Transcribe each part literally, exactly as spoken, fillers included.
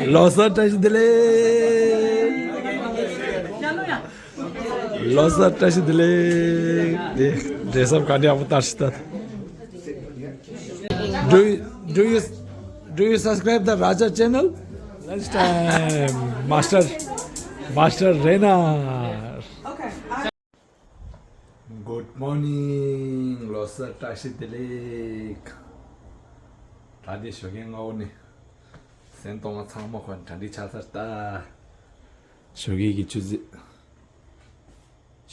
ལོ་གསར་བཀྲ་ཤིས་བདེ་ལེགས། ལོ་གསར་བཀྲ་ཤིས་བདེ་ལེགས། དེ་འབྲས་སབ་ག་འདྲ་ཡག་པོ་བསྟར་ཤི་ད། Do you, do you, do you subscribe the Raja channel? Lunch time, Master, Master Renar. Okay. Good morning. ལོ་གསར་བཀྲ་ཤིས་བདེ་ལེགས། ད་དེ་ཞོགས་ཀས་སྔ་པོ་ནས་གཟན་གཏོང་བ་ཚང་མ་ཁོ་གྲ་སྒྲིག་ཆགས་ཚར་ད། ཞོགས་ཀས་ཀྱི་ཆུ་ཚོད།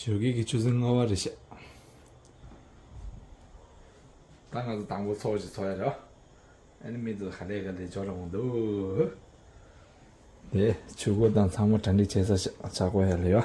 ཞོགས་ཀས་ཀྱི་ཆུ་ཚོད་ལྔ་པ་རེད་ཤག་ད་ང་ཚོ་དང་པོ་ཚོགས་ཞིག་ཚོགས་ཡ་རེད། ཨ་ནི་མི་ཚོ་ག་ལེ་ག་ལེ་འབྱོར་འོང་འདུག་དེ་ཆུ་སྒོ་དང་ཚང་མ་གྲ་སྒྲིག་བྱས་ཚར་ཤག་ཆག་སྒོ་ཡ་ལེ་ཡ།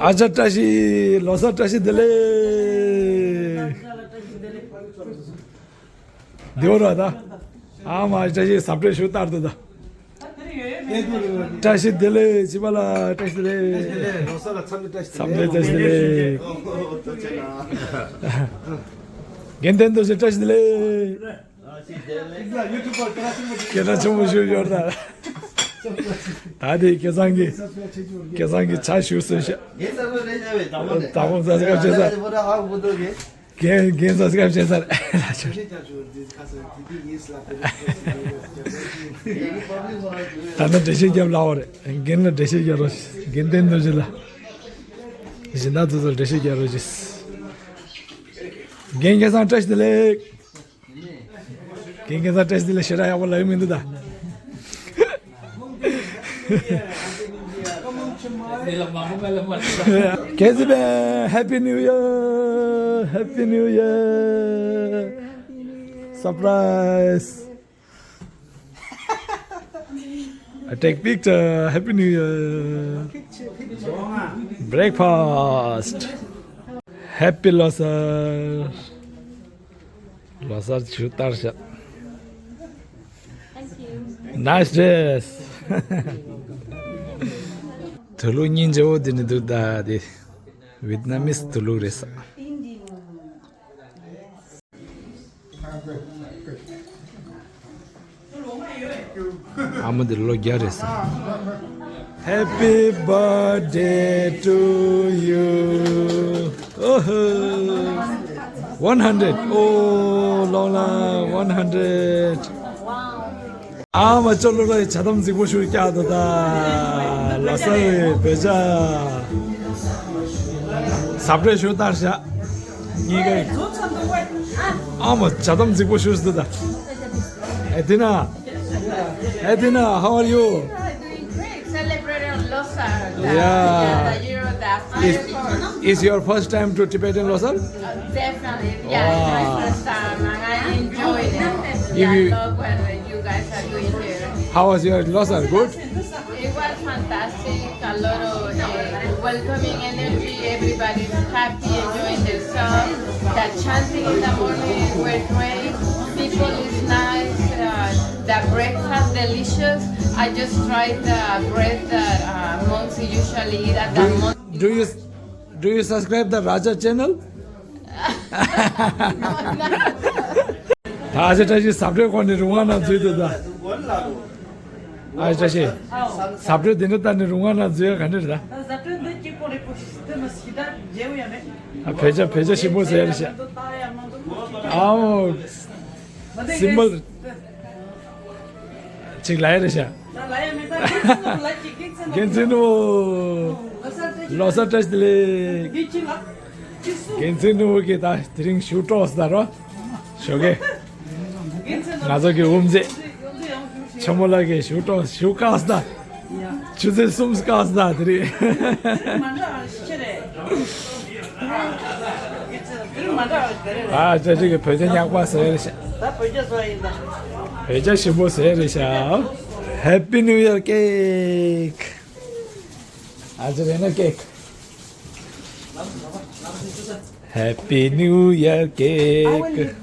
ཨ་ཅག་བཀྲ་ཤིས། ལོ་གསར་བཀྲ་ཤིས་བདེ་ལེགས། བདེ་པོ་རེད་ད། ཨ་མ་བཀྲ་ཤིས་ཟབ་སྤྲོས་ཞུ་ལྟར་དུ་ད། བཀྲ་ཤིས་བདེ་ལེགས། བྱིས་པ་ལ་བཀྲ་ཤིས་བདེ་ལེགས། ལོ་གསར་ལ་འཚམས་འདྲི་བཀྲ་ཤིས་བདེ་ལེགས། འཚམས་འདྲི་བཀྲ་ཤིས་བདེ་ལེགས། དགེ་འདུན་རྡོ་རྗེ་བཀྲ་ཤིས་བདེ་ལེགས། སྐད་གྲགས་ཆེན་པོ་ཞུ་ཡོད་ད། ད་དེ་སྐལ་བཟང་གི་སྐལ་བཟང་གི་ཆ་ཞུ་སོང་ཤག་ད་ཁོང་ས་སྐབས་བྱེད་ས། རྒན་རྒན་ཚོ་སྐབས་བྱས་ཚར། ད་ནི་འགྲེལ་བཤད་རྒྱབ་ལ་འོ་རེད། རྒན་ལ་འགྲེལ་བཤད་རྒྱབ་རོགས། རྒན་བསྟན་དོན་ཅི་ལ། གཞན་དག་ཚོ་ཚོ་འགྲེལ་བཤད་རྒྱབ་རོགས་ཞེས། རྒན་རྒན་ཚང་བཀྲ་ཤིས་བདེ་ལེགས། རྒན་རྒན་ཚང་བཀྲ་ཤིས་བདེ་ལེགས་ཞེ་དྲག་ཡག་པོ་ལབ་ཡོད་མི་འདུག་ད། Happy New Year, Happy New Year. Surprise. I take picture. Happy New Year. Breakfast. Happy Losar. ལོ་གསར་ཞུ་ལྟར་བྱ། Nice dress. དུ་ལུག་སྙིང་རྗེ་བོ་འདི་ནི་འདུག་ད་དེ། Vietnamese དུ་ལུག་རེད་ས། ཨ་མ་འདི་ལོ་བརྒྱ་རེད་ས། Happy birthday to you. ཨོ་ཧོ། One hundred. Oh, long life, one hundred. ཨ་མ་ཅོ་ལོ་ལོ་ཡི་ཇ་དམ་རྫིག་པོ་ཞུ་བཀྱག་ཏུ་ད། ལ་ས་བའི་བེ་ཇ། ཟབ་རེ་ཞུ་ལྟར་བྱ། གཉིས་ཀའི། ཨ་མ་ཇ་དམ་རྫིག་པོ་ཞུ་སུ་ད། Athena. Athena, how are you? Celebrating Losar. Yeah. The year of the fire. Is your first time to Tibetan Losar? Definitely. Yeah, it's my first time and I enjoyed it. I love what you guys are doing here. How was your Losar? Good? It was fantastic. A lot of uh, welcoming energy. Everybody's happy, enjoying themselves. The chanting in the morning were great. People is nice. Uh, the breakfast delicious. I just tried the bread that uh, monks usually eat at the monk. Do you do you subscribe the Raja channel? ད་ཨ་ཅེ་བཀྲ་ཤིས་ཟབ་སྤྲོས་སྐོར་ནས་རུང་བ་ན་འཛུལ་འདུག་ད། ཨ་ཅེ་བཀྲ་ཤིས། ཟབ་སྤྲོས་འདི་འདྲ་ལྟ་ནས་རུང་བ་ན་འཛུལ་ཡ་ག་འདྲ་རེད་ད། ཟབ་སྤྲོས་འདི་གཅིག་པོ་རེད་པོ་ཞིག་དེ་མ་ཞིག་ད་མཇལ་བ་ཡ་མེད། ཨ་བེ་ཅ་བེ་ཅ་ཞིམ་པོ་ཟེར་ཡ་རེད་ཤག་ཨའོ། སིམ་པལ། ཅིག་ལ་ཡ་རེད་ཤག་རྒན་ཚེ་ནོར། ལོ་གསར་བཀྲ་ཤིས་བདེ་ལེགས། རྒན་ཚེ་ནོར་གྱིས་ད་དེ་རིང་ཞུ་སྤྲོ་ཟེར་རོ། ཞོགས་ཀས། ང་ཚོ་གི་དབུ་མཛད། ཆེན་མོ་ལགས་ཀྱིས་ཞུ་སྤྲོ་ཞུ་བཀག་ཟེར། ཆུ་ཚོད་གསུམ་སྐག་ས་དེ་རེད། ཨ་ཅག་ཅིག་གི་བོད་ཇ་ཉག་པ་ཟེར་རེད་ཤག་བོད་ཇ་ཞིམ་པོ་ཟེར་རེད་ཤག Happy New Year cake. ཨ་ཅག་རེ་ན་ཀེག Happy New Year cake.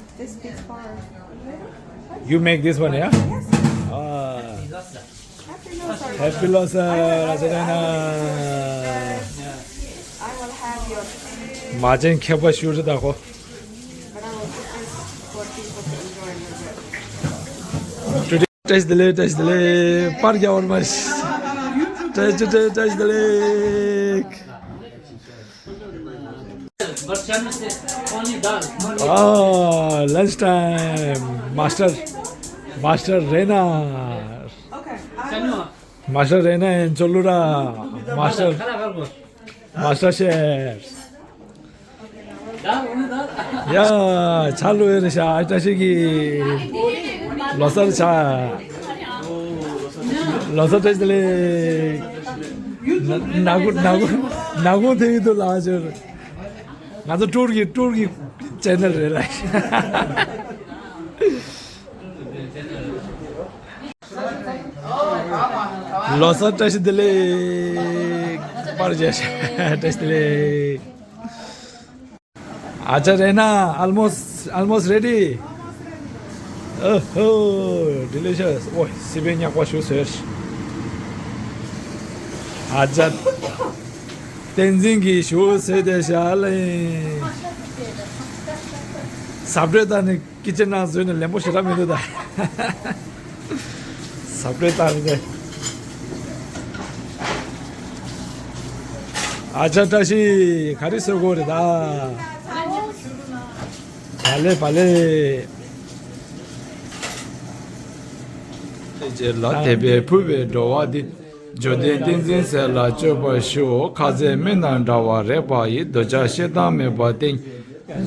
You make this one, yeah? Ah. Happy Losar, Rajarena. མ་ཅན་ཁྱད་པར་ཤུ་རེད་ད་ཁོ། བཀྲ་ཤིས་བདེ་ལེགས། བཀྲ་ཤིས་བདེ་ལེགས། པར་རྒྱག་པར་མ་ཤི། བཀྲ་ཤིས་བདེ་ལེགས། བཀྲ་ཤིས་བདེ་ལེགས། Ah, lunch time. Master, Master Rena. Master Rena and Cholura. Master, Master Chef. ཡ། ཆ་ལུ་ཡོད་རེད་ཤག་བཀྲ་ཤིས་ཀྱི་ལོ་གསར་ཆ། ལོ་གསར་བཀྲ་ཤིས་བདེ་ལེགས། ན་ན་གུ་ན་གུ་ན་གུ་དེ་ཡིན་དུ་ལགས་ཞོར། ང་ཚོ་ཀྲུར་གྱི་ཀྲུར་གྱི་ཅེ་ནལ་རེད་ལ། ལོ་གསར་བཀྲ་ཤིས་བདེ་ལེགས། པར་རྒྱག་ཤག་བཀྲ་ཤིས་བདེ་ལེགས། ཨ་ཅག་རེ་ན། Almost, almost ready. Oh, oh, delicious. ཨོ། སི་པན་ཉག་པ་ཞུ་ཟེར། ཨ་ཅག་བསྟན་འཛིན་གྱིས་ཞུ་ཟེར་དེ་ཤ་ལེ། ཟ་འདྲེ་ད་ནི། ཀི་ཅན་ནང་འཛུལ་ནས་ལེན་པོ་ཞེ་དྲག་མི་འདུག་ད། ཟ་འདྲེ་བཏང་རེད། ཨ་ཅག་བཀྲ་ཤིས་ག་རེ་བཟོ་དགོས་རེད་ད། བ་ལེ་བ་ལེ། ལ་དད་པས་ཕུལ་བའི་འགྲོ་བ་འདི། འབྱོར་ལྡན་ཏིང་འཛིན་ཟས་ལ་སྤྱོད་པར་ཤོག་ཁ་ཟས་སྨན་དང་འདྲ་བར་རེག་པ་ཡིས། འདོད་ཆགས་ཞེ་སྡང་མེད་པར་བསྟེན།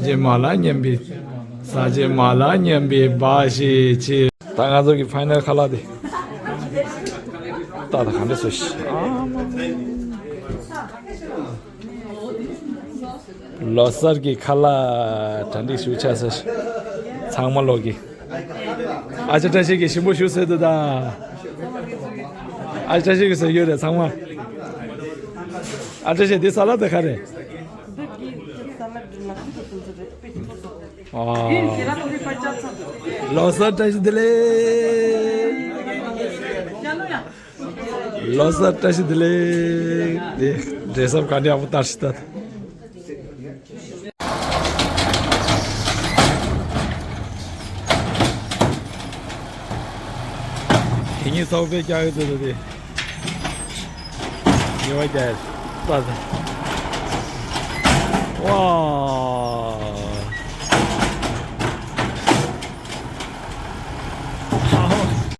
ཟ་བྱེད་མ་ལ་སྙམ་པའི། ཟ་བྱེད་མ་ལ་སྙམ་པའི་འབའ་ཞིག་བྱེད། ད་ང་ཚོ་གི་ཕའི་ནལ་ཁ་ལག་དེ། ད་ད་ག་འདྲ་བཟོ་ཤི། ལོ་གསར་གྱི་ཁ་ལག་གྲ་སྒྲིག་ཞུ་ཆགས་ས་ཤི། ཚང་མ་ལོག་གི། ཨ་ཅག་བཀྲ་ཤིས་ཀྱིས་ཞིམ་པོ་ཞུ་ཟེར་འདུག་ད། ཨ་ཅག་བཀྲ་ཤིས་ཀྱིས་ཟེར་ཡོད་རེད་ཚང་མ། ཨ་ཅག་བཀྲ་ཤིས་འདི་ས་ལ་དེ་ག་རེད། ཨ། ལོ་གསར་བཀྲ་ཤིས་བདེ་ལེགས། ལོ་གསར་བཀྲ་ཤིས་བདེ་ལེགས། དེ་འདྲེ་སབ་ག་འདྲ་ཡག་པོ་བསྟར་ཤི་ད། དེ་གཉིས་ཚོགས་པའི་རྒྱག་གི་འདུག་དེ། ཉེ་བ་རྒྱག་ཡ། ལྟ་ད། ཝ།